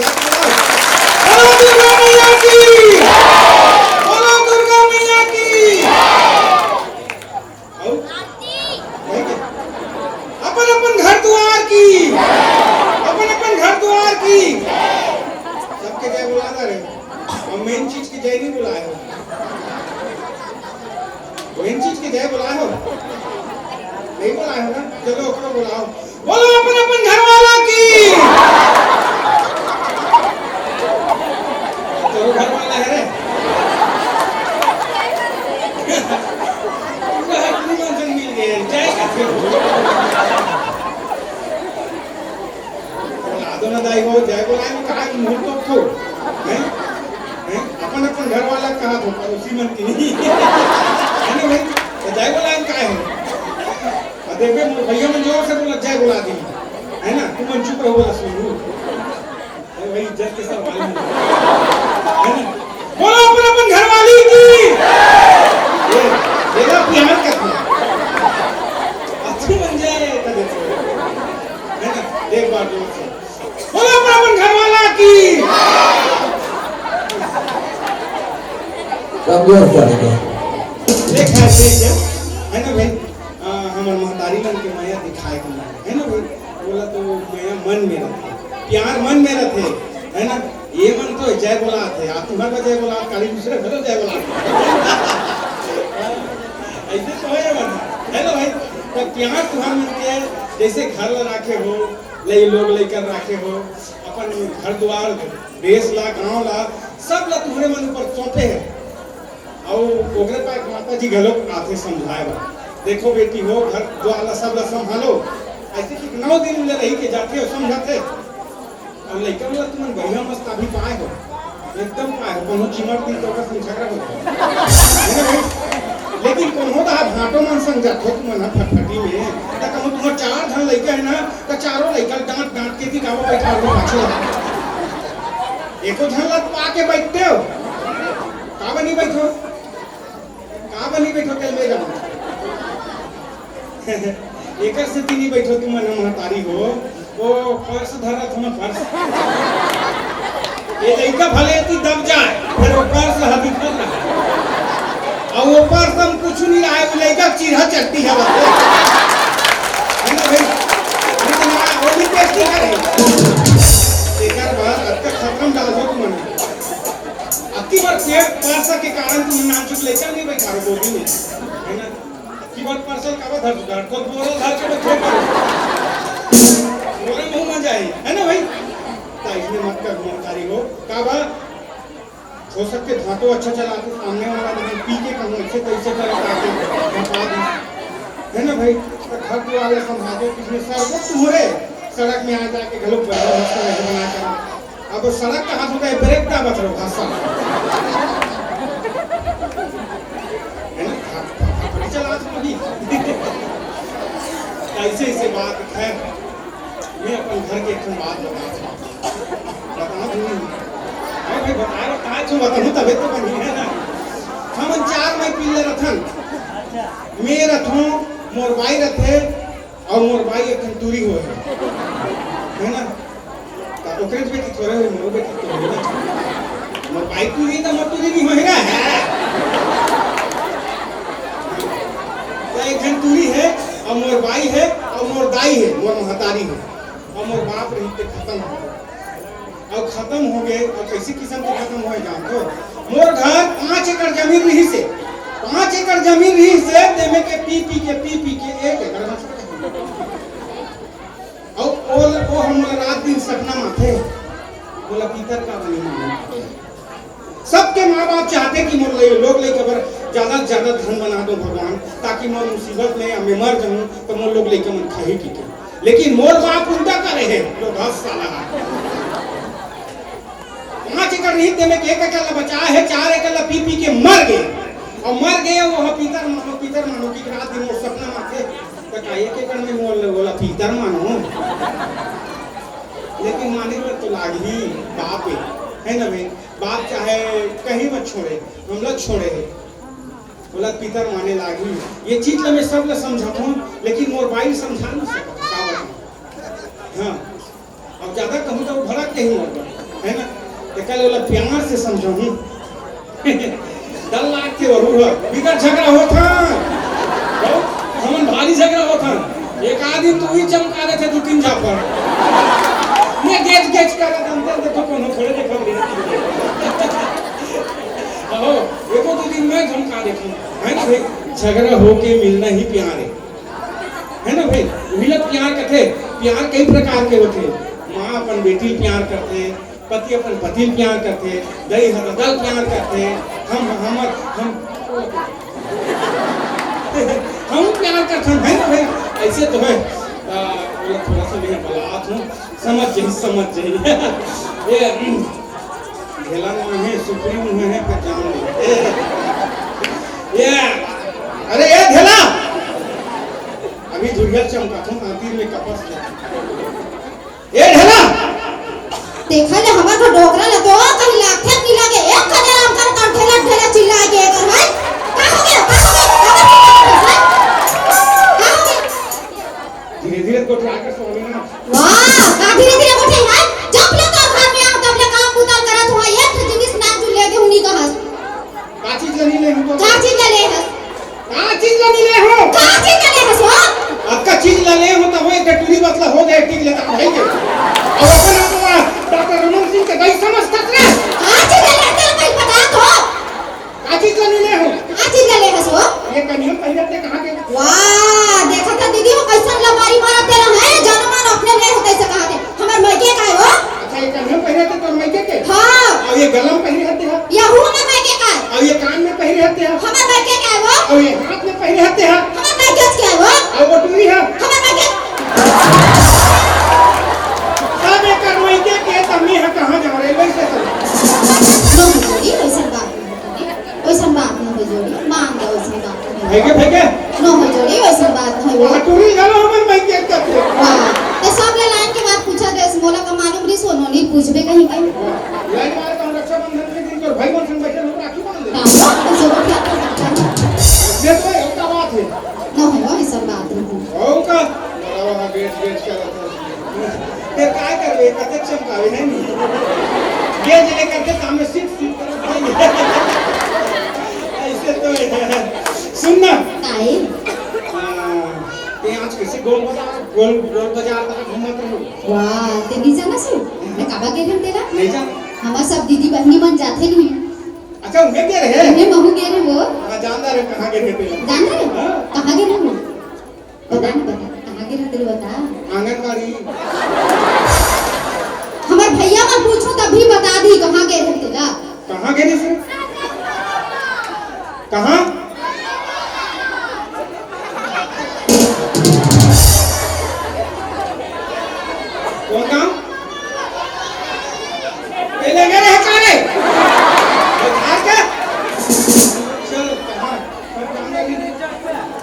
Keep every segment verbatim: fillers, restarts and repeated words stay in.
बोलो दुर्गा मैया की। बोलो दुर्गा मैया की। अउ? नहीं क्या? अपन अपन घर दुआर की, अपन अपन घर दुआर की। सबके जय बोला दे रे। अउ मेन चीज के जय नहीं बोलाए हो। मेन चीज के जय बोलाए हो, नहीं बोलाए हो ना? चलो, ओकरो बोलाओ। बोलो अपन अपन घर वाला की। तोरो घर वाला हे रे। पूरा निमंत्रण मिल गए, जय का फिर। बोला दो ना दाई हो, जय बोलाए में कहा कि मुहूर्त तो हो, हैं? हैं? अपन अपन घर वाला कहा तो पड़ोसी मन की नहीं। है ना भाई? तो जय बोलाए में कहा है? अ, देखबे, मोर भैया मन जोर से बोला, "जय बोला दी।" है ना? तुमन चुप रहो, बोला सुनू। अरे भाई, इज्जत के सवाल है। है ना? बोलो अपन अपन घर वाली की। ये, ये ना प्यार करती है। अच्छी बन जाए, कदे से। है ना? एक बार जोर से। बोलो अपन अपन घर वाला की। कमजोर पड़ गए। देखा, देखा, है ना भाई? आ, हमर महतारी मन के मया दिखाए के मन, है ना भाई? बोला तो मया मन में रथे, प्यार मन में रथे, है ना? ये मन तो जय बोला थे, आप तुम्हारे जय बोला, काली दूसरे घरों जय बोला। ऐसे तो है मन, है ना भाई? तो प्यार तुम्हारे मन के जैसे घर ला राखे हो, ले लोग लेकर राखे हो, अपन घर द्वार, देश ला, गांव ला, सब ला तुम्हारे मन ऊपर सौंपे है। अउ ओकरे पास माता जी घलोक आथे समझाए बर, "देखो बेटी हो, घर द्वार ला सब ला संभालो।" ऐसे कि नौ दिन ले रही के जाथे अउ समझाथे। अउ लइका मन ला तुमन बढ़िया मस्त अभी पाए हो, एकदम पाए हो, कोनो चिमट दिन तो ओकर संग झगड़ा हो जाए। है ना भाई? लेकिन कोनो दा भांटो मन संग जाथो तुमन ह फटफटी में, त कहूं तुम्हार चार झन लइका है ना, त चारों लइका डांट डांट के दिखावा बैठा दो पाछे। एको झन ला पा के बैठते हो, काबर नहीं बैठो? काबर नहीं बैठो तेल में जाओ? एकर सेती नहीं बैठो तुमन ह महतारी हो, वो पर्स धरत हो ना पर्स। ये लइका भले एती दब जाए, फिर वो पर्स ह दिखत रहा। अउ वो पर्स हम कुछ नहीं रहा है, वो लइका चिढ़ा चढ़ती है बस। है ना भाई? इतना वो भी टेस्टी करे। एकर बाद अतका खतरम डाल दो तुमन। अबकी बार पेट पर्स के कारण तुम नाम चुप लेकर नहीं बैठा रहो, बोल भी नहीं, है ना? अबकी बार पर्सल काबर धर, धर को बोरा धर के बैठो। बोरा मुंह में जाए, है ना भाई? तो इसमें मत कर, महतारी हो। काबर? हो सकते भाटो अच्छा चला के सामने वाला दिन पी के कहूँ ऐसे कैसे करे ताकि बता दी, है ना भाई? तो घर के वाले समझा दो, किसने सर वो तुम्हारे सड़क में आ जाके घलो बढ़िया मस्त नहीं बना कर। अब सड़क का हाथ होता है, ब्रेक का बच रहा भाषा। है ना? फट-, फट-, फट चला था अभी। ऐसे ऐसे बात है। मैं अपन घर के एक ठन बात बता था। बता दूँ। हाँ भाई, बता रहा, कहाँ छो बताऊँ, तबे तो बनी है ना। हमन चार माई पिल्ला रथन। मैं रथों, मोर बाई रथे, अउ मोर बाई एक ठन टूरी होय हे, है ना? त ओकरे बेटी थोड़े होय, मोर बेटी तो होय ना। मोर बाई टूरी त मोर टूरी नहीं होय ना। त एक ठन टूरी हे, अउ मोर बाई हे, अउ मोर दाई हे, मोर महतारी हे, अउ मोर बाप रही ते खतम हो। अउ खतम हो गए, अउ कैसे किसम के खतम होए जानथो? मोर घर पाँच एकड़ जमीन रहिस हे, पाँच एकड़ जमीन रहिस हे, तेमे के पी पी के, पी पी के एक एकड़ बच गए। अउ ओ, ओ हमला रात दिन सपना माथे, बोला पितर का बनी माने। सबके माँ बाप चाहते कि मोर लइ-, लोग लइका बर ज्यादा से ज्यादा धन बना दो भगवान, ताकि मोर मुसीबत में या मैं मर जाऊं तो मोर लोग लइका मन खाही पी के। लेकिन मोर बाप उल्टा करे हे, लोग हंस साला। पाँच एकड़ नहीं, तेमे के एक एकड़ ला बचाए हे, चार एकड़ ला पी पी के मर गए। अउ मर गए, वो ह पितर मानो, पितर मानो कि रात दिन वो सपना माथे, त का एक एकड़ में मोर ले बोला पितर मानो। लेकिन माने बर तो लागही, बाप हे, है ना भाई? बाप चाहे कहीं मत छोड़े, हमला छोड़े हे। बोला पितर माने लागही। ये चीज ला मैं सब ला समझाऊँ, लेकिन मोर बाई समझा नहीं सकत, का बताऊँ? हाँ। अब ज्यादा कहूँ तो वो भड़क के ही मर गए। चल, ओला प्यार से समझाहूं। डर लागथे वहू ह। बिकट झगड़ा होत हन। बहुत, हमन भारी झगड़ा होत हन। एक आध दिन तो ही चमका देथे दू तीन झापड़। मैं गेच गेच कर अंदर देखो कोनो थोड़े देखो। अहो, एको दो दिन में झमका देथे। है ना भाई? झगड़ा होके मिलना ही प्यार है। है ना भाई? उही ला प्यार कथे। प्यार कई प्रकार के होथे। माँ अपन बेटी ल प्यार करथे, पति अपन पति ल प्यार करथे, दई ह ददा ल प्यार करथे, हम, हमर, हम, हम प्यार करथन, है ना भाई? ऐसे तो है। आ, बोला थोड़ा सा मैं बलात हूँ, समझ जाही, समझ जाही। ये, हम्म, ढेला में है, सुपरी में है, पहचान नहीं। ये, अरे ये ढेला, अभी झुरिया चमका था, तीर में कपस ले। ए ढेला! देखा ले हमर घर डोकरा ल तो कहीं लागथे कि लागे, एक कदे आराम कर, तब ढेला ढेला चिल्लाए के एकर है। का हो गया? का हो गया? का हो गया? का हो गया? धीरे धीरे गोठिया के स्वामीनाथ। वाह, का धीरे धीरे गोठिया है? जब ले तोर घर में आऊं, तब ले काम बुता करत हुआ, एक ठो जिनिस नाम तू ले दे उन्हीं का हस। का चीज ला नइ ले हूँ तो? का चीज ला ले हस? का चीज ला नइ ले हूँ? का चीज ला ले हस वो? अतका चीज ला ले हूँ तब वो एक टूरी बस ला हो जाए, ठीक ले तक भाई के। अब अपन आप ला डॉक्टर रमन सिंह के दई समझथस रे। का चीज ला ले हस तेला पहले बता तो। का चीज ला नइ ले हूँ? का चीज ला ले हस वो? ये कनियो पहिरत ते कहाँ के? वाह, देखा था दीदी वो कैसन लबारी मारत तेला है, जानो मानो अपने ले होते से कहा थे। हमर मायके का है वो? अच्छा, ये कन्हे पहिरे हते तोर मायके के? हाँ। अउ ये गला में पहिरे हते हा? यहू हमर मायके का है। अउ ये कान में पहिरे हते हा? हमर मायके का है वो? अउ ये हाथ में पहिरे हते हा? हमर मायके के है वो? अउ वो टूरी हा? हमर मायके। सब एकर मायके के, त मैं ह कहाँ जाऊँ, रेलवे स्टेशन? नो हो जोड़ी, वैसन बात नहीं होती। वैसन बात नहीं हो जोड़ी, मान गया वैसन बात नहीं। फेंके, फेंके। नो हो जोड़ी, वैसन बात नहीं हो। वहाँ टूरी घलो हमर मायके के थे। वाह, तो सब ला लाइन के बात पूछा दे, मोला का मालूम रही, सोनो नहीं पूछबे कहीं के। लाइन वाले तो हम रक्षाबंधन के दिन तोर भाई मन संग बैठे लोग राखी बांध दे। हाँ, तो सब क्या कर सकता है? ये तो एक का बात है। नो हो, वैसन बात नहीं। हो का? बड़ा वहाँ बेच, बेच के रहता है। फेर काय करबे, कतेक चमकावे, है नी? ये जे करथे, सामने सिट, सिट करत भाई। ऐसे तो है। सुन ना। काय? हाँ, ते आज कैसे गोल बजा, गोल, गोल बाजार तक घूमत रहो। वाह, ते नहीं जाना सु? मैं काबा गे रहेन तेला? नहीं जाना। हमार सब दीदी बहिनी मन जाथे नहीं। अच्छा, उन्हें गे रहे? उन्हें महू गे रहे वो। हाँ, जानता रहे, कहाँ गे रहे तेला? जानता रहे? हाँ। कहाँ गे रहे वो? बता ना, बता, कहाँ गे रहे तेला बता। आंगनबाड़ी। हमार भैया मन पूछो तभी बता दी कहाँ गे रहे तेला। कहाँ गे रहे से? कहाँ? कौन गाँव? ए, ले गे रहे का रे? ए, झाड़ के? चल, कहाँ?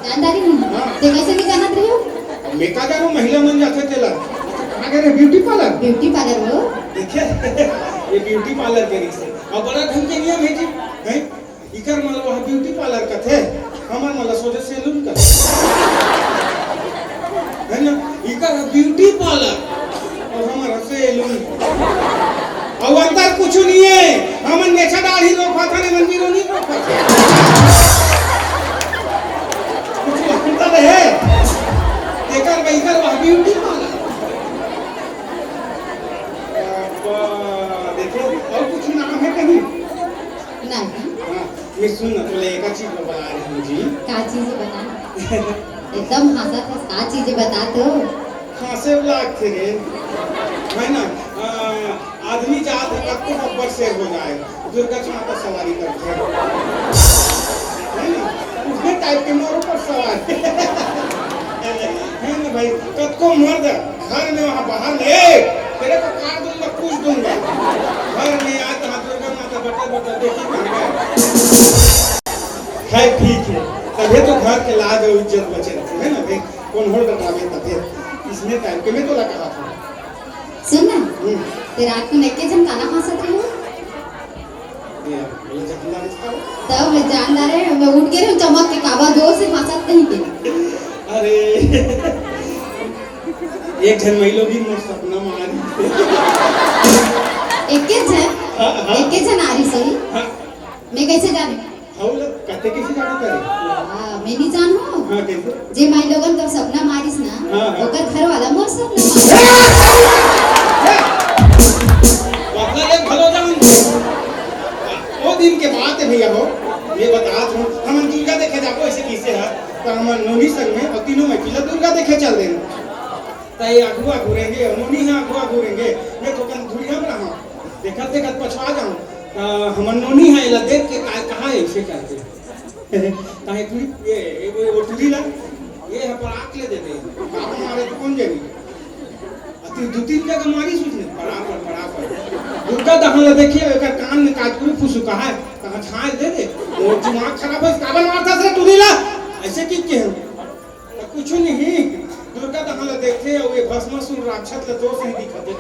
जानदारी नहीं। हाँ। ते कैसे नहीं जानत रहे हो? अब मैं का जानूं, महिला मन जाथे तेला। कहाँ गे रहे? Beauty parlour? ब्यूटी पार्लर हो? देखिए, ये ब्यूटी पार्लर के रिक्स है। अब बड़ा ढंग के नियम है जी, हैं? इकर मन ला वहाँ ब्यूटी पार्लर कथे, हमर मन ला सोझे सैलून कथे। है ना? इकर ब्यूटी पार्लर अउ हमर सैलून। अउ अंतर कुछु नहीं है। हमन मेछा दाढ़ी रोपाथन, एमन वीरो नहीं रोपाथे। कुछु अंतर है? तेकर बइकर वह ब्यूटी पार्लर। अब देखिए, अउ कुछु नाम है कहीं? नहीं। हाँ, मैं सुन ना, तोला एक चीज बता रही हूँ जी। का चीज बता? एकदम हाँसत हस, का चीज बता तो? हाँसे लागथे रे, है ना? आ, आदमी जात है, कतको बब्बर शेर हो जाए, दुर्गा माता सवारी करथे, है ना? उसने टाइप के मोर ऊपर सवार। है ना भाई? कतको मर्द घर में, वहाँ बाहर में, "ए, तेरे को काट दूंगा, पूछ दूंगा।" घर में आए तो दुर्गा माता बटर बटर देखी कहाँ गए। खैर, ठीक है, तभे तो घर के लाज अउ इज्जत बचे रहथे, है ना भाई? कोन होल डरावे तभे। इसने टाइप के मैं तोला कहा था। सुन ना, हम्म। ते रात को नइके जन काला हाँसत रहे हो? ये, ये जमींदार इसका हो? तब मैं जानदार है, मैं उठ गे रहे हूँ चमक के, काबा जोर से हाँसत नहीं के। अरे, एक झन महिला भी मोर सपना में आ रही। एक के झन? हाँ, हाँ। एके झन आरिस होही। हाँ। मैं कैसे जानूं? हव ल कते कैसे जाना करे? हाँ, मैं नहीं जानूं। हाँ, कैसे? जे माई लोगन कर सपना मारिस ना, हाँ, हाँ। ओकर घर वाला मोर सपना मारिस। बदला ले भलो जान। वो दिन के बात है भैया हो, ये बतात हूँ, हमन दुर्गा देखे जाबो ऐसे किसे है, तो हमन नोनी संग में और तीनों में पीला दुर्गा देखे चल देना। त ये आगू आगू रेंगे, नोनी ह आगू आगू रेंगे, मैं तो कन धुरिया में रहा। देखत देखत पछवा जाऊं। त हमर नोनी ह एला देख के का, कहा है इसे करके। काहे तू ये, ये वो, वो टूरी ला, ये ह पराक ले देते। बाप मारे तो कौन जानी? अति दो तीन जगह मारी सूझने, परा पर, परा पर। दुर्गा दहन ला देखिए, एकर कान में काजपुरी फुसुका है, कहाँ छाए दे दे। वो दिमाग खराब है, काबर मारता से टूरी ला? ऐसे की के हम? त कुछु नहीं, दुर्गा तहाँ ल देखथे अउ ये भस्मासुर राक्षस ल दोष नहीं दिखथे।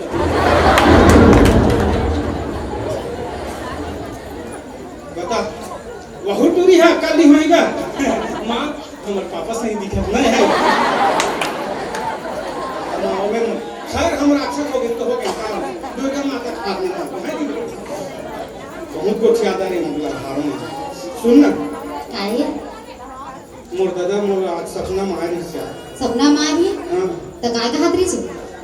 बता, वहू टूरी हा कल नहीं होएगा। माँ, हमर पापा सही दिखत नहीं है। माँ, ओमे खैर हम राक्षस हो गए तो हो गए काम। दुर्गा माता खाद नहीं मानते, है नहीं? बहुत गोठियादार है मतलब हारों में। सुन ना। काहे? मोर ददा मोला आज सपना म आय रिहिस यार। सपना म आय रिहिस? हाँ। त काय कहत रिहिस?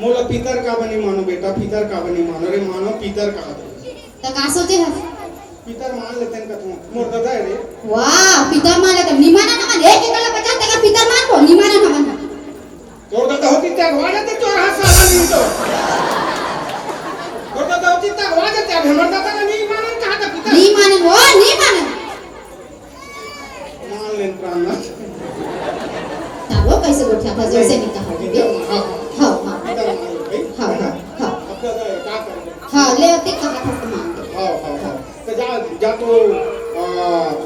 मोला पितर का बनी मानो बेटा, पितर का बनी मानो रे, मानो पितर कहत रिहिस। त का सोचे हस? पितर मान लेतेन कथों, मोर ददा हे रे। वाह, पितर मान लेतेन। निमाना नमन, एक एकड़ ला पचास टका पितर मान को, निमाना नमन। तोर ददा होती त्यागवा जाते तोर हाथ साला नहीं तो। तोर ददा होती त्यागवा जाते, अब हमर ददा का नहीं मानन कहा था पितर। नहीं मानन, वो नहीं मानन। मान लेन प्राणनाथ। तब वो कैसे गोठिया था, जैसे नहीं कहा। हाँ, हाँ। हाँ, हाँ। हाँ, हाँ, हाँ। हाँ, ले अति कहा था तो मान दे। हाँ, हाँ, हाँ। तो जा, जा तो, आ,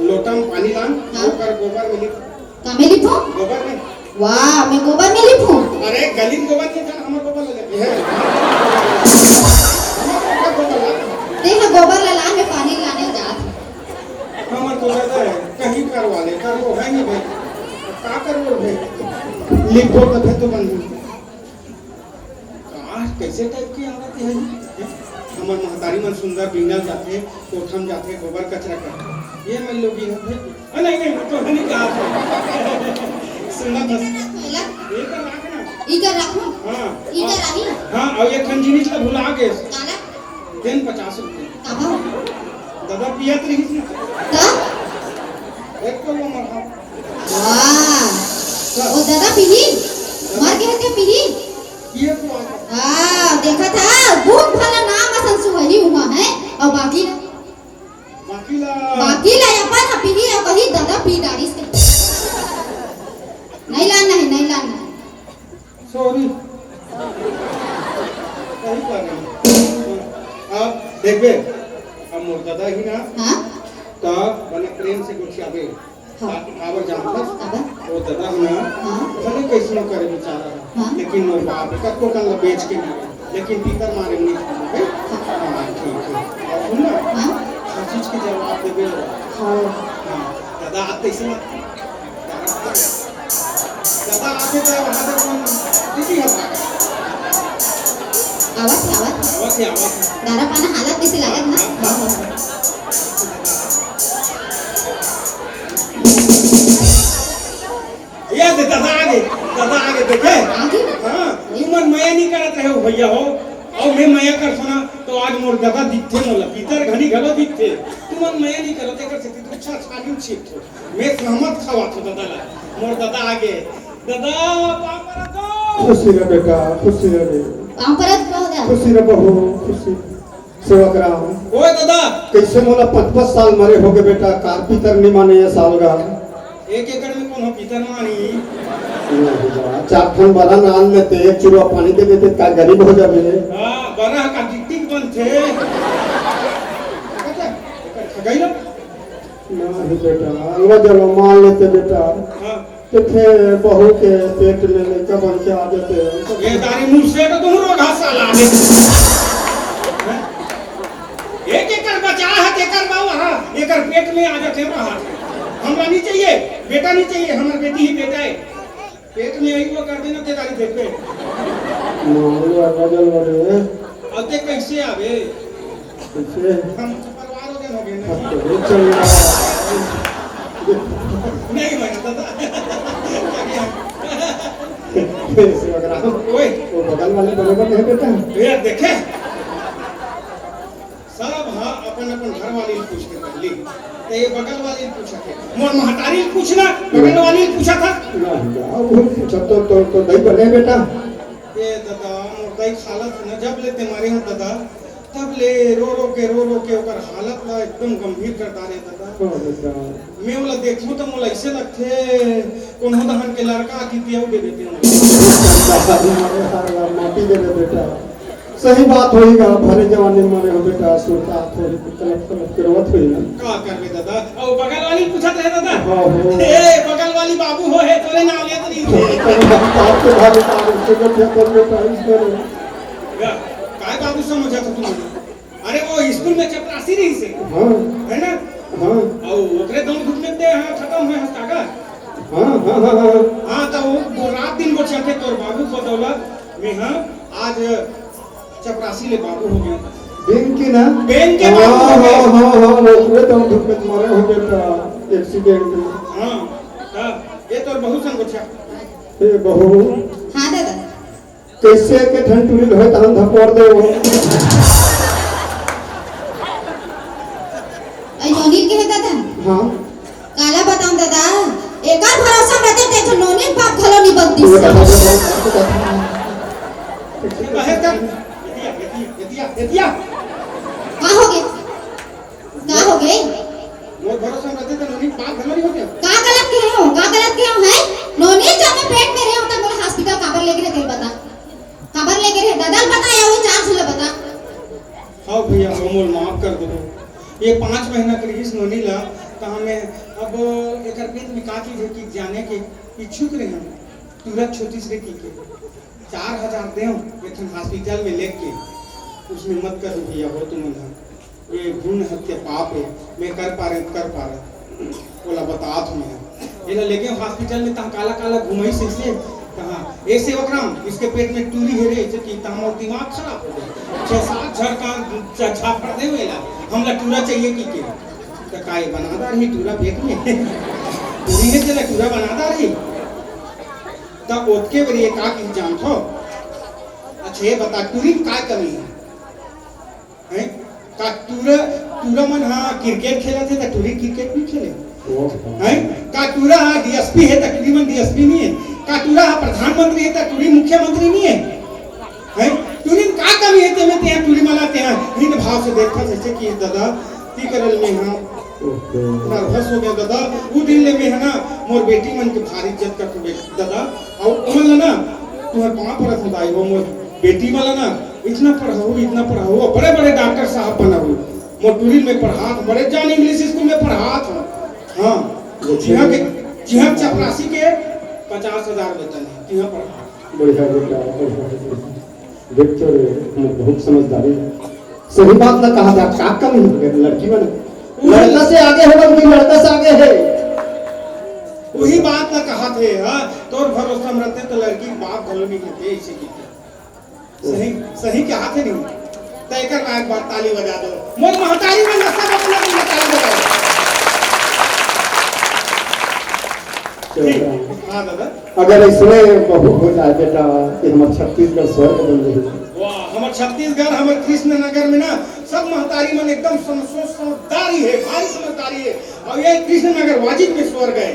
लोटा में पानी लान, हाँ। ओकर गोबर में लिप। का में लिपो? गोबर में। वाह, मैं गोबर में लिपो। अरे, गली में गोबर नहीं था, हमारे गोबर ले लेते हैं। हमारे गोबर ला। देख, गोबर ला लान, मैं पानी लाने जात। हमर तो दादा है, कहीं करवा ले, कर वो है नहीं भाई। अब का करबो भाई? लिखबो तभे तो बनही। का, कैसे टाइप के आदत है ये? हमर महतारी मन सुंदर बिंगल जाथे, कोठम जाथे, गोबर कचरा करथे। ये मन लोग ये होथे। अ, नहीं, नहीं, तो नहीं कहा था। सुना था। ये कर रख ना। ई कर रखो। हाँ। ई कर रही। हाँ, और ये खन जिनिस ला भुला गे। काला? देन पचास रुपये। काबर? ददा पियत रहिस ना। त? एक को वो मरहा। वाह। त? वो ददा पीही? मर गे हे ते पीही? पियत तो आ। हाँ, देखा था, भूत भला नाम असन सुहरी हुआ है, और बाकी ला? बाकी ला? बाकी ला अपन ह पीही, और कही ददा पी डारिस के। नहीं लान नहीं, नहीं लान नहीं। सॉरी। सही बात है। अब देखबे, अब मोर ददा ही ना, हाँ? त बने प्रेम से गोठियाबे। हाँ। का-, काबर जानथस? काबर? वो ददा ही ना, हाँ। भले कैसनो करे बेचारा, हाँ। लेकिन मोर बाप कतको कन ला बेच के नहीं, लेकिन पीतर मारे नहीं खाना है। हाँ। हाँ, ठीक है। और सुन ना, हाँ। हर चीज के जवाब देबे। हाँ। हाँ, ददा आते ही ना, ददा आते तो वहाँ से कौन दीदी है? आवत है, आवत है। आवत है, आवत है। दारा पाना हालत कैसे लागत ना? हाँ, हाँ। ये दे, ददा आगे, ददा आगे, देखे? आगे? हाँ, तुमन मया नहीं करत रहे हो भैया हो, और मैं मया कर सुना, तो आज मोर ददा दिखते मोला, पीतर घनी घलो दिखते। तुमन मया नहीं करत, एकर से तू अच्छा सालू छीट हो। मैं सहमत खवा तो ददा ला। मोर ददा आगे। ददा, पाँव परत हो। खुशी रह बेटा, खुशी रह रे। पाँव परत हो ददा। खुशी रह बहू, खुशी। सेवक राम। ओए ददा। कैसे मोला पच पच साल मरे होगे बेटा, कार पीतर नहीं माने ये साल गा। एक एकड़ में कौन हो पीतर मानी? नहीं बा, चार ठन बरा नान में ते एक चुरवा पानी दे देते, का गरीब हो जाबे? हाँ, बरा का टिक टिक बनथे। खगई लो। नहीं बेटा, अलवा जलवा मान लेते बेटा। हाँ। तो फिर बहू के पेट में लड़का बन के आ जाते हैं। ये दारी मुंह से तो तुम रोग हंसा ला दे। एक एकड़ बचा है, तेकर बाबू, हाँ, एकर पेट में आ जाते हैं, हाँ। हमरा नहीं चाहिए, बेटा नहीं चाहिए, हमार बेटी ही बेटा है। पेट में आई वो कर देना, ते दारी देख पे। मामला गजल बने। अब ते कैसे आवे? कैसे? हम तो परिवार हो गए, हो गए ना। अब तो नहीं चल रहा। नहीं बना दादा। सेवक राम, ओए। वो बगल वाले बरोबर नहीं बेटा। भैया देखे, सब हा अपन अपन घर वाली पूछ के कर ली, तो ये बगल वाली पूछा के, मोर महतारी पूछना, बगल वाली पूछा था। ना, ना, वो पूछा तो, तो, तो दही बने बेटा। ए दादा, मोर दई खालत न जब ले ते मारे हो दादा, तब ले रो रो के, रो रो के ओकर हालत ला एकदम गंभीर कर डारे दादा। हाँ बेटा। मैं ओला देखूं त मोला ऐसे लगथे कोनो दहन के लड़का की पियाऊ दे देते हैं। माटी दे दे बेटा। सही बात होई गा, भरे जवानी मरे हो बेटा, सुरता थोड़ी कलप कलप के रोवत होई ना। का करबे दादा? अउ बगल वाली पूछत रहे दादा। हाँ, हो। ए, बगल वाली बाबू हो है, तोरे नाम लेत नहीं थे। आपके भाई साहब से गलतियाँ कर लेता है, इसमें। या, काय बाबू समझा था तुम? अरे वो स्कूल में चपरासी रही से। हाँ। है ना? हाँ। अउ ओकरे दम घुटने ते हाँ खत्म हुए हस्ता का? हाँ, हाँ, हाँ, हाँ। हाँ, तो वो, वो रात दिन वो चलते तोर बाबू को दौलत में, हाँ, आज चपरासी ले बाबू हो गया। बेंक के ना? बेंक के हाँ, बाबू हो गए। हाँ, हाँ, हाँ, वो पूरे दम घुटने तुम्हारे हो गया था, एक्सीडेंट में। हाँ, हाँ, ये तो बहुत संगोचा। ए बहू। हाँ दादा। कैसे के ठन टूरी होय तहन धपोर दे वो। अई नोनी के है दादा? हाँ। काला बताऊं दादा, एकर भरोसा में रहते ते तो नोनी बाप घलो नहीं बनती। ये बता दे, बता दे। ये तो है क्या? ये दिया, ये दिया, ये दिया, ये दिया। का हो गया? का हो गए? मोर भरोसा में रहते तो नोनी बाप घलो नहीं होते। का गलत कहे हो? का गलत कहे हो, हैं? नोनी जब मैं पेट में रहे हो, तब मोला हॉस्पिटल काबर लेके रहे, तेल बता। काबर लेके रहे? दादा ल बता या वो चार सुला बता। हाँ भैया, वो मोल माफ कर दो। ये पाँच महीना के रहिस नोनी ला, त हमें अब एकर पेट में का चीज है कि जाने के इच्छुक रहे हम। तुरंत छोटी से की के। चार हजार देव, एक ठन हॉस्पिटल में लेके, उसमें मत करो भैया, हो तुम ना। ये भ्रूण हत्या पाप है, मैं कर पा रहे, कर पा रहे। बोला, बता तुम्हें। ये ना लेके हॉस्पिटल में तहाँ काला काला घुमाई से, से कहा, "ए सेवक राम, इसके पेट में टूरी है रे, जो कि तहाँ मोर दिमाग खराब हो गया। छह सात झड़का, झ-, झापड़ दे मेला, हमला टूरा चाहिए की के?" तो का ये बनादार ही टूरा पेट में? टूरी है तेला टूरा बनादार ही। तब ओतके बेर ये का की जानत हो? अच्छा, ये बता, टूरी में का कमी है? हैं? का टूरा, टूरा मन हा क्रिकेट खेलत हे, त टूरी क्रिकेट नहीं खेले? हैं? का टूरा हा डीएसपी है, त टूरी मन डीएसपी नहीं है? का टूरा हा प्रधानमंत्री है, त टूरी मुख्यमंत्री नहीं है? हैं? टूरी में का कमी है, तेमे तेहा टूरी मला तेहा हीन भाव से देखा, जैसे कि दादा, की करल में हाँ, ओहो। नर्वस हो गया दादा। वो दिन ले में है ना, मोर बेटी मन के भारी इज्जत करत हूँ बे-, दादा। और उमन ला ना, तुम्हारे पाँव परत हूँ दाई, वो मोर बेटी मन ला ना, इतना पढ़ाऊ, इतना पढ़ाऊ, और बड़े-बड़े डॉक्टर साहब बनाऊ। मोर टूरी में पढ़ात, बड़े जान इंग्लिश स्कूल में पढ़ात हूँ। हाँ, जिहाँ के, जिहाँ चपरासी के पचास हजार वेतन है, जिहाँ पढ़ात। बढ़िया बेटा, बढ़िया बेटा। देख तो रे, हम बहुत समझदारी। सही बात ना कहा जा, का कमी है लड़की मन? लड़का से आगे है, बल्कि लड़का से आगे है। वही बात ना कहा थे, हाँ, तोर भरोसा में रहते तो लड़की के बाप घलो नहीं होते, इसे की। सही, सही कहा थे नहीं? तो एक बार, एक बार ताली बजा दो। मोर महतारी में नशा बदला के ताली बजाओ। ठीक। हाँ दादा। अगर इसमें बहू हो जाए बेटा, कि हमार छत्तीसगढ़ स्वर्ग बन जाए। वाह, हमार छत्तीसगढ़, हमार कृष्ण नगर में ना सब महतारी मन एकदम समझो-, समझदारी है, भारी समझदारी है। और ये कृष्ण नगर वाजिब में स्वर्ग है।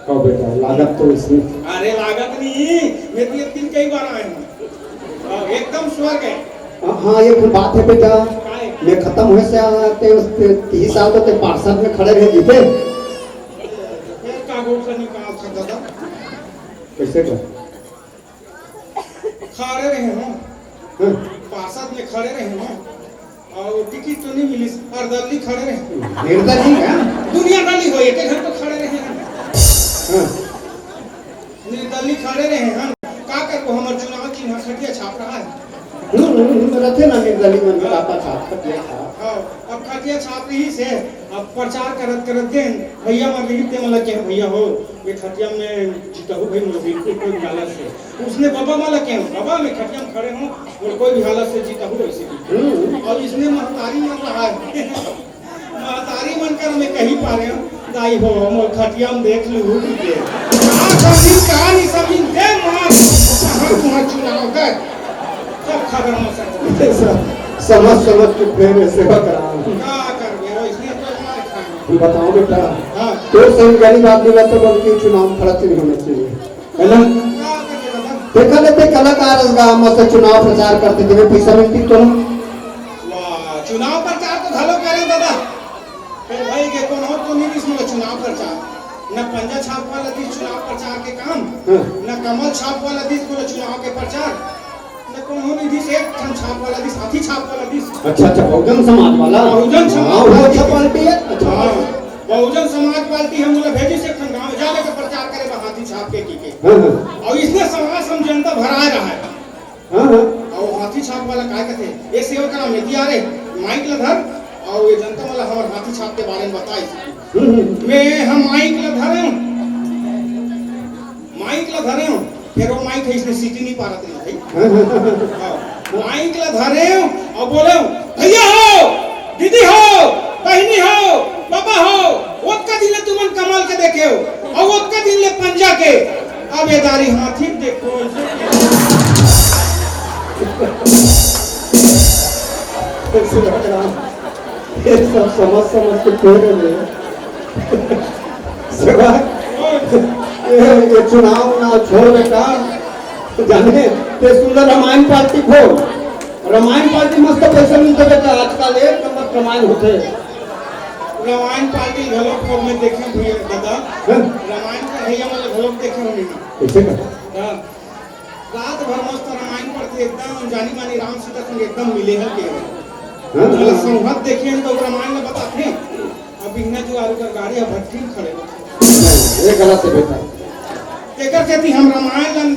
कहो बेटा, लागत तो इसमें। अरे लागत नहीं, मैं तो ये दिन कई बार आए हूँ। और एकदम स्वर्ग है। हाँ, हाँ, एक बात है बेटा, काय? मैं खत्म हुए से आते, उस ते, तीस साल तो ते पार्षद में खड़े रहे जीते। फिर का वोट का निकाल था दादा? कैसे का? खड़े रहे हो, हाँ। पार्षद में खड़े रहे हो, और टिकट तो नहीं मिली, और दल्ली खड़े रहे। निर्दली का? दुनिया दल्ली हो, एक घर तो खड़े रहे हैं। हाँ। निर्दली खड़े रहे हैं, का करबो, हमर चुनाव चिन्ह खटिया छाप रहा है। हम्म, हम्म, हम्म, रथे ना निर्दली मन के, हाँ। आपा छाप, खटिया छाप। हाँ, अब खटिया छाप रहिस हे, अब प्रचार करत करत गेन, भैया मन रहिस ते मन ला कहे, "भैया हो, ये खटिया में जीतहू भाई, मोर बिल्कुल कोई भी हालत से।" उसने बबा मन ला कहे, "बबा, मैं खटिया में खड़े हूँ, मोर कोई भी हालत से जीतहू," ऐसे की। हम्म। अब इसने महतारी मन रहा है। महतारी मन कर में कही पारे हूँ, "दाई हो, मोर खटिया में देख लू," कहिके। का समझिन, का नहीं समझिन, दे मार, कहाँ तुहां चुनाव कर। सब खबर में सब। ये सब समझ समझ के प्रेम में सेवा करा। का करबे, वैसने तो हमारे खाए। हम बताओ बेटा, हाँ। तो संग गरीब आदमी ला तो बल्कि चुनाव में खड़ा नहीं होना चाहिए, है ना? का करबे दादा? देखा लेते कलाकार अस गा मस्त चुनाव प्रचार करथे, तुम्हें पैसा मिलती तो ना? वाह, चुनाव प्रचार तो घलो करे दादा। फेर भाई के कोनो तो नहीं दिस मोला चुनाव प्रचार, न पंजा छाप वाला दिस चुनाव प्रचार के काम, हाँ। न कमल छाप वाला दिस मोला चुनाव के प्रचार, न कोनो नहीं दिस एक ठन छाप वाला दिस, हाथी छाप वाला दिस। अच्छा, अच्छा, बहुजन समाज वाला। बहुजन समाज हाँ, वो वाला अच्छा दिस। पार्टी है। अच्छा। हाँ, बहुजन समाज पार्टी हम मोला भेजिस एक ठन गाँव में जा लेके प्रचार करे बर हाथी छाप के की के। हाँ, हाँ। अउ इसने समाज हम जनता भराए रहा है। हाँ, हाँ। अउ हाथी छाप वाला काय कथे, "ए सेवक राम, एती आ रे, माइक ला धर, अउ ये जनता मन ला हमर हाथी छाप के बारे में बताए।" हम्म, हम्म। मैं हम माइक ला धरे हूँ, माइक ला धरे हूँ, फेर वो माइक है, इसने सीटी नहीं पारत नहीं भाई। हाँ, हाँ, हाँ। हाँ, माइक ला धरे हूँ अउ बोले हूँ, "भैया हो, दीदी हो, बहिनी हो, बाबा हो, ओतका दिन ले तुमन कमल के देखे हो, अउ ओतका दिन ले पंजा के, अब ये दारी हाथी देखो।" ये सब समझ समझ के कह रहे हैं। सेवा, ये, ये चुनाव ना छोड़ बेटा, जाने ते सुंदर रामायण पार्टी खोल, रामायण पार्टी मस्त पैसा मिलता बेटा, आजकल एक नंबर कमाई होते। रामायण पार्टी घलो खूब में देखे भैया दादा। हाँ? रामायण के भैया मन घलो देखे होंगे ना। कैसे का? हाँ। रात भर मस्त रामायण पढ़थे, एकदम जानी मानी राम सीता संग एकदम मिले हल के। हाँ, मतलब हाँ। संगत देखे तो रामायण में बताथे। अब इन्हें जो आलू का गाड़ी है भट्टी में खड़े होथे। नहीं, ये गलत है बेटा। तेकर सेती हम रामायण लन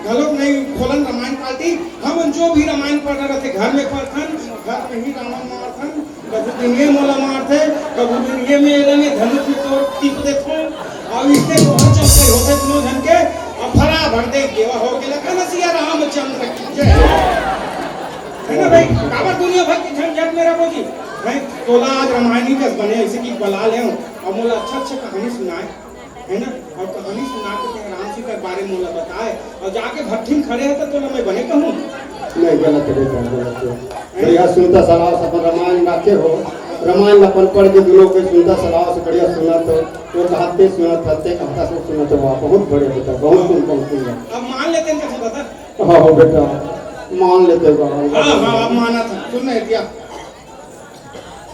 घलोक नहीं खोलन रामायण पार्टी। हम जो भी रामायण पढ़ना रहथे घर में पढ़थन, घर में ही रावण मारथन। कभू दिन ये मोला मारथे, कभू दिन ये मेला में धनुष में तोर टीप देथे। अउ इसने बहुत चमत्कार होथे दोनों झन के। अब भरा भर दे देवा हो गेला, कनसिया रामचंद्र की जय। है ना भाई, काबर दुनिया भर के झंझट में रहो जी। भाई, तोला आज रामायणी कस बने ऐसे की बला ले, अउ मोला अच्छा अच्छा कहानी सुनाए। है ना? अउ कहानी सुना के तें राम सीता के बारे में मोला बताए, अउ जाके भट्ठी में खड़े हे, त तोला मैं बने कहूँ? नहीं, गलत है बेटा, गलत है। बढ़िया सुनता सलाह से अपन रामायण राखे हो, रामायण अपन पढ़ के दुनों के सुनता सलाह से बढ़िया सुना तो, वो कहते सुना, थते कहता सब सुना तो वाह, बहुत बढ़िया बेटा, बहुत सुन, बहुत सुन। अब मान लेते हैं कथा बता। हाँ, हो बेटा, मान लेते हैं बाबा। हाँ, हाँ, अब माना था। सुन ना, एतिया।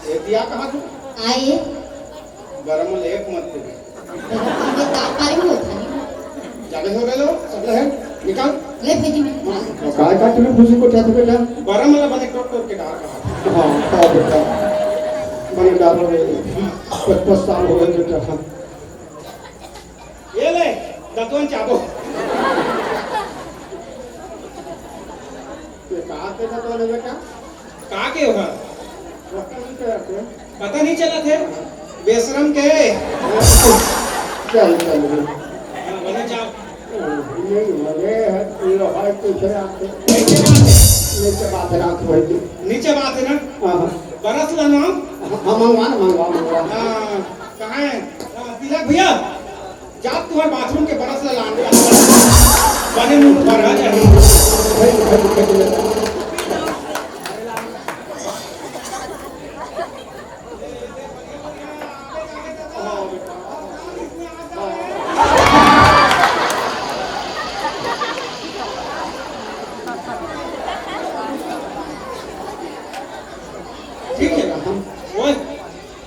एतिया कहाँ तू? आए। गरम ले एक मत दे। ये का कार्य होता है? जाने हो गए लो, सब ले है, निकाल। ले भेजी मैं। हाँ, काय का तुम्हें खुशी को क्या था बेटा? गरम वाला बने टोक टोक के डाल रहा। हाँ, हाँ बेटा, बने डाल रहे। पच-, पच साल हो गए बेटा। ये ले, दतवन चाबो। ये कहाँ पे दतवन है बेटा? का के ओहा? पता नहीं चलत हे। पता नहीं चलत हे? बेशरम के। चल, चल, चल। हाँ, बने चाप। नहीं, मने है, ये है, पीछे आके। कैसे बात है? नीचे बात है, रात को है। नीचे बात है ना? हाँ, हाँ। बरस ला ना? हाँ, मंगवा ना, मंगवा, मंगवा। हाँ, कहाँ है? हाँ, तिलक भैया। जा तुहर बाथरूम के बरस ला लान दे। बने मुंह पर आ जाए। भाई, भाई, भाई, भाई। ठीक है ना? हम, ओए,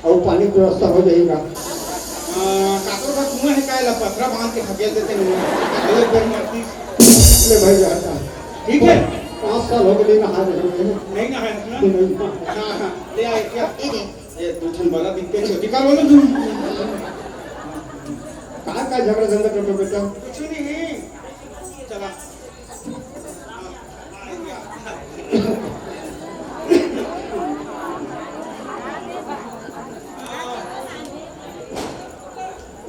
अउ पानी के व्यवस्था हो जाही का? आ, काकरो का कुआं हे का, एला पथरा बांध के ढकेल देते हैं। ये लोग बेर मारती। ले भाई, जा, जा। ठीक है। पाँच साल हो गए, नहीं नहाए रहे हैं। नहीं नहाए ना? नहीं। हाँ, हाँ, ले आए क्या? ये दे। ये दो ठन बला दिखते हैं, छोटी कार वाला तू। कहाँ का झगड़ा झंझट करते हो बेटा? कुछ नहीं। चला।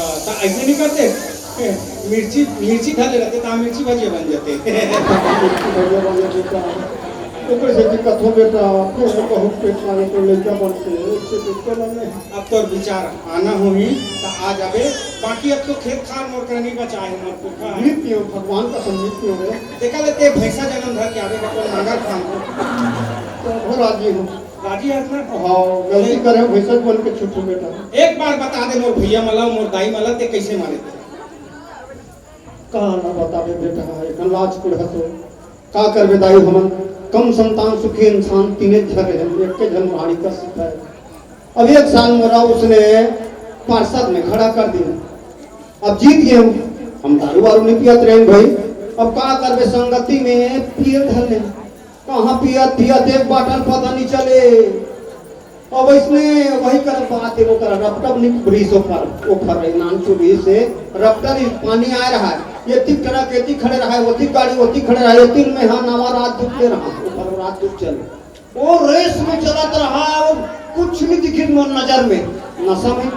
त अइसे नइ करते, मिर्ची, मिर्ची धर ले रहते, त मिर्ची भजिया बन जाते। मिर्ची भजिया बन जाते का? ओकरे सेती कथों बेटा, फेर बहुत पेट लागे तो लइका बनते, अइसे तो चलन नहीं। अब तोर विचार आना होही, त आ जाबे, बाकी अब तो खेत खार मोर करा नइ बचाए हे, मोर पुरखा। नइ पियो, भगवान कसम नइ पियो रे। तेकर ले ते भैंसा जनम धर के आबे, अपन नांगर फांद। तो हो राजी हूँ। राजी हस ना? हाँ, गलती करे, भैंसा बन के छूटू बेटा। एक बार बता दे मोर भैया मन ला, मोर दाई मन ला, ते कइसे मारे? का ना बताबे बेटा, एखन लाज कुढ़त हो। का करबे दाई, हमन कम संतान सुखी इंसान, तीने झन रहे, एक के झन मारी का सिपाही। अब एक साल मोला उसने पार्षद में खड़ा कर दिया। अब जीत गए हम, हम दारू वारू नहीं पियत रहे भाई। अब का करबे, संगति में पिए धर ले। कहाँ पियत पियत एक बाटल पता नहीं चले। अब इसने वही कर बात है, वो कर रपटप नहीं, ब्रिज ओफर, ओफर रहे, नान चुबी से रपटन पानी आ रहा है। ये तिक ट्रक, ये तिक खड़े रहा है, वो तिक गाड़ी, वो तिक खड़े रहा है, ये तिक में हाँ नवा रात दुख ले रहा, ओफर रात दुख चले। वो रेस में चलत रहा, वो कुछ नहीं दिखित मोर नजर में, नशा में।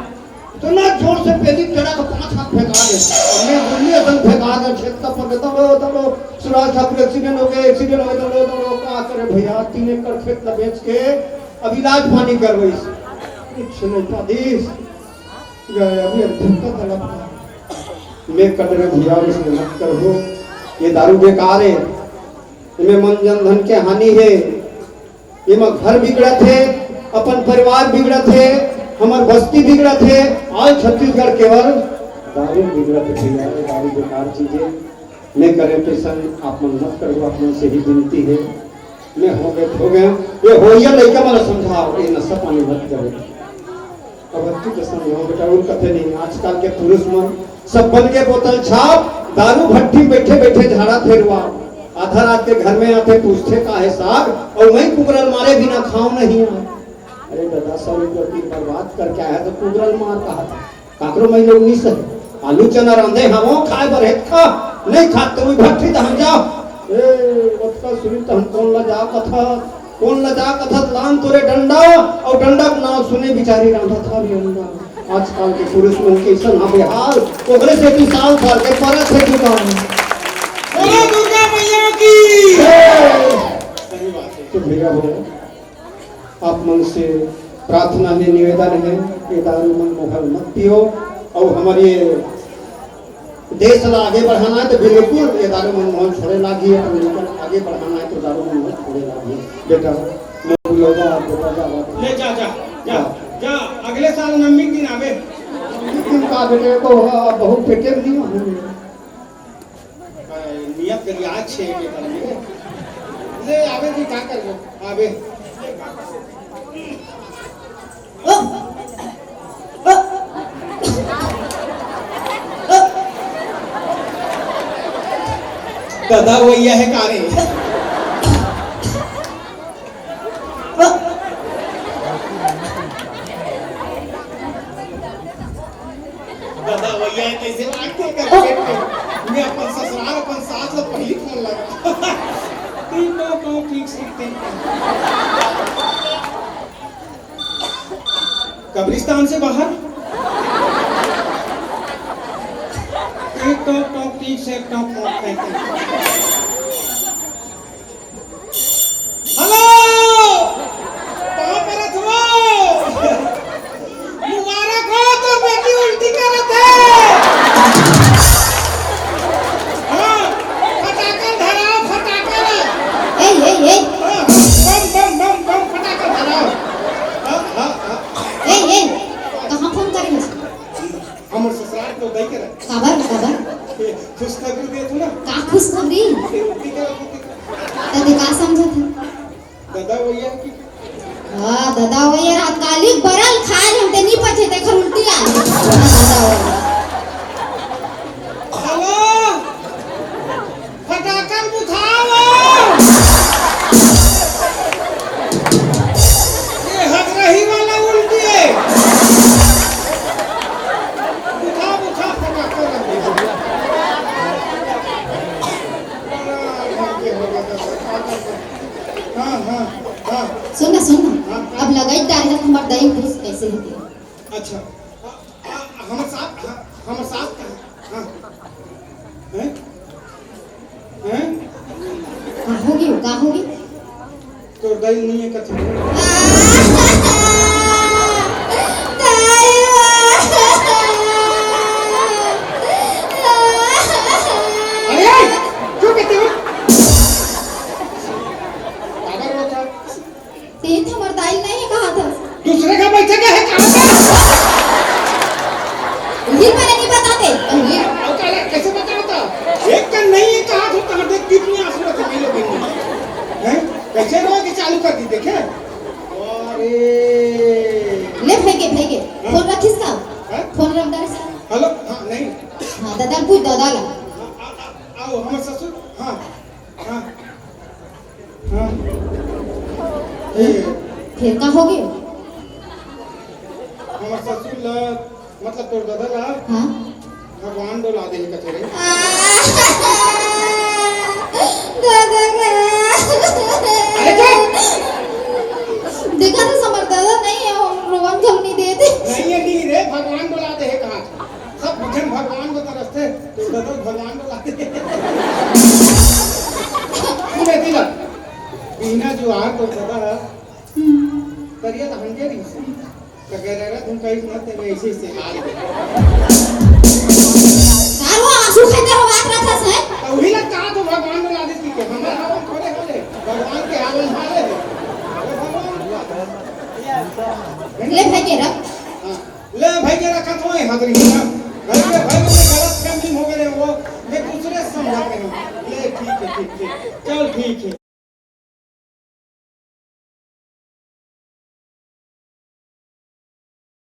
इतना जोर से पेली चढ़ा के पांच हाथ फेंका दे। मैं गुल्ली असन फेंका दे, खेत का पकड़ता लो, तब लो, सुराज ठाकुर एक्सीडेंट हो गए, एक्सीडेंट हो गए, तब लो, तब लो, का करे भैया, तीन एकड़ खेत ला बेच के अब इलाज पानी करवाइस। कुछ नहीं पातीस। गए, अभी अभी धक्का तड़प। मैं कट रहे भैया, इसमें मत कर हो। ये दारू बेकार है। एमे मन जन धन के हानि हे, एमा घर बिगड़त हे, अपन परिवार बिगड़त हे, हमर बस्ती बिगड़त हे, all छत्तीसगढ़ केवल दारू बिगड़त हे भैया, ये दारू बेकार चीज हे। मैं करे पेशन आप मन मत करो, आप मन से ही विनती हे। मैं हो गए, हो गए, ये होइया लइका मन ला समझाओ, ये नशा पानी मत करे। अब अति के समझाओ बेटा, उन कथे नहीं, आजकल के पुरुष मन सब बन के बोतल छाप, दारू भट्टी में बैठे बैठे झाड़ा थे रुआ। आधा रात के घर में आथे, पूछथे का हे साग, अउ मैं कुकरा ल मारे बिना खाव नहीं आ। अरे दादा, सौ रुपया की बर्बाद करके आया तो कुकरा ल मार कहा था। काकरो मैं लोग नहीं सही। आलू चना रांधे हवं, खाए बर हे त खा, नहीं खा तो वही भट्टी त हम जाओ। ए, ओतका सुनी त हम कोन ला जा कथा, कोन ला जा कथा, लान तोरे डंडा, अउ डंडा के नाम सुने बिचारी रांधा था भी अंडा। आजकल के पुरुष मन के अइसन हावे हाल, ओकरे सेती साल भर के परत हे दुकान। बोलो दुर्गा मैया की। जय। सही बात है। तो भैया हो, आप मन से प्रार्थना हे, निवेदन हे, ये दारू मन मोहल मत पियो। अउ हमर ये देश ला आगे बढ़ाना हे तो बिल्कुल ये दारू मन मोहल छोड़े लागही, अपन लोगन आगे बढ़ाना हे तो दारू मन मोहल छोड़े लागही। बेटा, मैं बुलाऊंगा आपको, बेटा, जा, जा। ले जा, जा, जा, हाँ। जा, अगले साल नवमी के दिन आबे। का बेटे को, हाँ, बहुत पेटे में नहीं हूँ। नियत करी आज छे के कर ले। ले आवे जी, का कर लो? आवे। ददा वैया हे का रे? ददा वैया हे, कइसे लागथे कर पेट में? मैं अपन ससुराल, अपन सास ला पहिली फोन लगा। तीन दो दो ठीक से तीन। कब्रिस्तान से बाहर। एक टॉक टॉक तीन से टॉक टॉक कहते हैं। हेलो, कहाँ पर हो? मुबारक हो, तोर बेटी उल्टी करत हे। हाँ, फटाकन धराओ, फटाकन। ए, ए, ए। हाँ, बम, बम, बम, बम, फटाकन धराओ। हाँ, हाँ, हाँ। ए, ए, कहाँ फोन करे हस? हमर ससुराल के दई के रहे। काबर, काबर? ए, खुशखबरी देत हूँ ना। का खुशखबरी? ए, उल्टी करत हे। त ते का समझत हे? ददा वैया की। हाँ, ददा वैया रात काली बरल खाए रहे, ते नी पचे, तेकर उल्टी आ गई। हाँ, ददा वैया। हेलो, फटाकन बुझाओ। ये हगरही वाला उल्टी है। बुझा, बुझा, फटाकन। हाँ, हाँ, हाँ। सुन ना, सुन ना। हाँ, हाँ। अब लगाई डारे हस, हमर दाई पूछ कैसे हे। अच्छा। आ, आ, हमर साथ, हाँ, हमर साथ कहाँ? हाँ। हैं? हैं? का होगे, का होगे? तोर दाई नहीं है कथे। अरे, चुप करते हो। काबर रोता? ते तो हमर दाई नहीं है कहा था। दूसरे का बैठे का है, कहाँ का? ये मैंने नहीं बताते। ये और क्या, कैसे बताता? एक का नहीं है कहा था, कहाँ देख कितनी आंसू रखे, नहीं लोग नहीं। हैं? कैसे रो के चालू कर दी, देखे? अरे। ले फेंके, फेंके। हाँ। फोन रखिस का? हाँ? फोन रख दे इसका। हेलो, हाँ, नहीं। हाँ, दादा पूछ, दादा ला। हाँ, आ, आ, आओ, हमर ससुर, हाँ। हाँ। हाँ। ए। फेर का होगे? हमर ससुर ला, मतलब तोर ददा ला, हाँ। भगवान डोला दे हे कथे रे। दादा रे। अरे चुप! देखा तो समर दादा नहीं है, हम रोवन घलो नहीं देते। नहीं है, नहीं रे, भगवान डोला दे हे कहा। सब झन भगवान को तरसथे, तोर ददा भगवान को लाथे। सुने दिला, बिना जुआर तोर ददा ह, हम्म। करिया तो हंजे रही से। तो कह रहा, "तुम कहीं मत, तेरे ऐसे से हाल है।" सारो आंसू खाते हो बात रखा से।